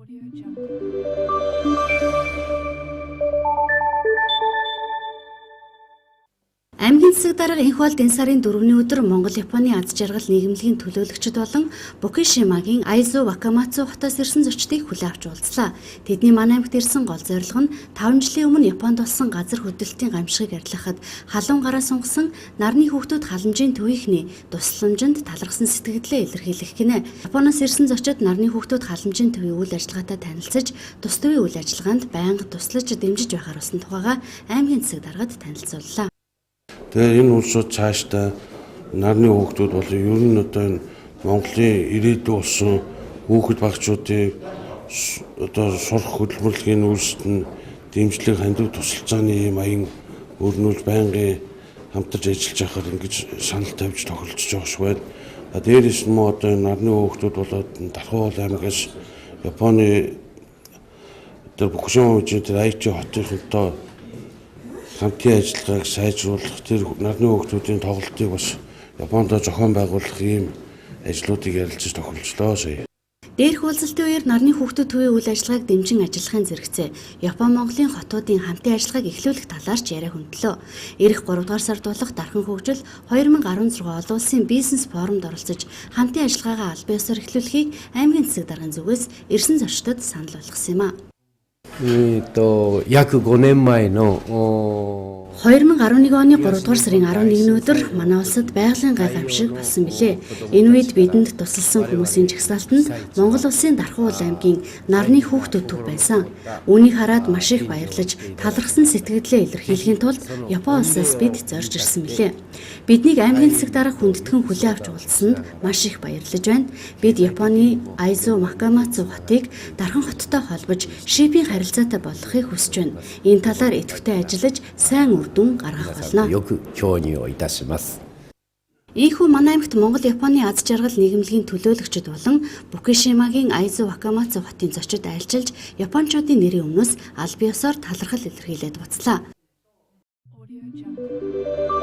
Audio Jungle. Аймгийн засаг дарга энх болд энэ сарын 4-ний өдөр Монгол-Японы аз жаргал нийгэмлэгийн төлөөлөгчд болон Букишимагийн Айзу Вакамацу хотоос ирсэн зочдыг хүлээн авч уулзлаа. Тэдний манай аймагт ирсэн гол зорилго нь 5 жилийн өмнө Японд болсон газар хөдлөлтийн гамшигыг арилгахад халуун гараа сунгасан нарны хүүхдүүд халамжийн төвийнхний тусламжинд талархсан сэтгэгдлээ илэрхийлэх гинэ. Японоос ирсэн зочид нарны хүүхдүүд халамжийн төвийн үйл ажиллагаатай танилцаж, тус төвийн үйл ажиллагаанд байнга туслаж дэмжиж байхаар болсон тухайгаа аймгийн засаг даргад танилцууллаа. Тэгэхээр энэ улсууд цаашдаа нарны хүүхдүүд болон ер нь одоо энэ Монголын ирээдүй болсон хүүхэд багчуудын одоо сурах хөдөлмөрлөгийн үйлсэд нь дэмжлэг хандив тусалцааны ийм аян өрнүүлж байнгын хамтарч ажиллаж байхаар ингэж санал тавьж тохиролцож байгаа шиг байна. А дээрээс нь мөн одоо энэ нарны хүүхдүүд болоод Дархуул аймагаас Японы тэр Букушима мужийн тэр Айчи хотынхонтой хамтын ажиллагааг сайжруулах, тэр нарны хүүхдүүдийн тоглолтыг бас Японд зохион байгуулах ийм ажлуудыг ярилцаж тохиролцлоо сая. Дээрх уулзалтын үеэр нарны хүүхдүүд төвийн үйл ажиллагааг дэмжин ажиллахын зэрэгцээ Япон Монголын хотуудын хамтын ажиллагааг эхлүүлэх талаар ч яриа хөндлөө. Ирэх 3 дугаар сард болох Дархан хөгжил 2016 олон улсын бизнес форумд оролцож хамтын ажиллагаагаа албан ёсоор эхлүүлэхийг аймгийн засаг даргын зүгээс ирсэн зочдод санал болгосон юм а. えーと約5年前のお 2011 оны 3 дугаар сарын 11-ний өдөр манай улсад байгалийн гай гамшиг болсон билээ. Энэ үед бидэнд тусалсан хүмүүсийн жагсаалтанд Монгол улсын Дархуул аймгийн нарны хүүхдүүд төв байсан. Үүнийг хараад маш их баярлаж, талархсан сэтгэгдлээ илэрхийлэхийн тулд Япон улсаас бид зорж ирсэн билээ. Биднийг аймгийн засаг дарга хүндэтгэн хүлээн авч уулзсанд маш их баярлаж байна. Бид Японы Айзу Макамацу хотыг Дархан хоттой холбож шиппинг харилцаатай болгохыг хүсэж байна. Энэ талаар идэвхтэй ажиллаж сайн үр дүн гаргах 皆さん болно. とよく協議をいたします。 Ийхүү манай аймагт Монгол Японы аз жаргал нийгэмлэгийн төлөөлөгчд болон Букишимагийн Айзу Вакамацу хотын зочид айлчилж Япончуудын нэрийн өмнөөс аль биесоор талархал илэрхийлээд буцлаа. Audio Jungle.